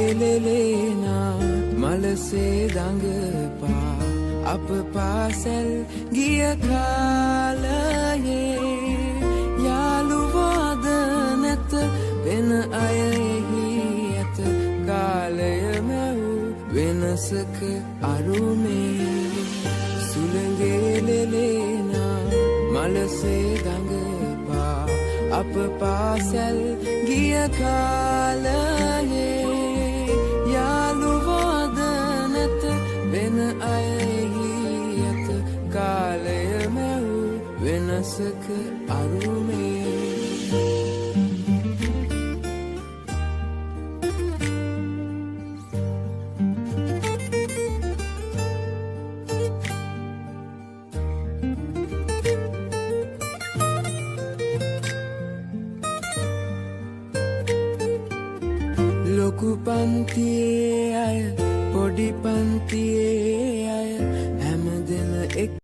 සුළඟේ ලෙලේනා මලසේ දඟපා අප පාසල් ගිය කාලයේ යාළුවෝ අද නැත වෙන අය එහි ඇත කාලය මැවූ වෙනසක අරුමේ සුළඟේ ලෙලේනා මලසේ දඟපා අප පාසල් ගිය කාලයේ යාළුවෝ අද නැත වෙන අය එහි ඇත කාලය මැවූ වෙනසක අරුමේ. ලොකු පන්තියේ අය පොඩි පන්තියේ අය.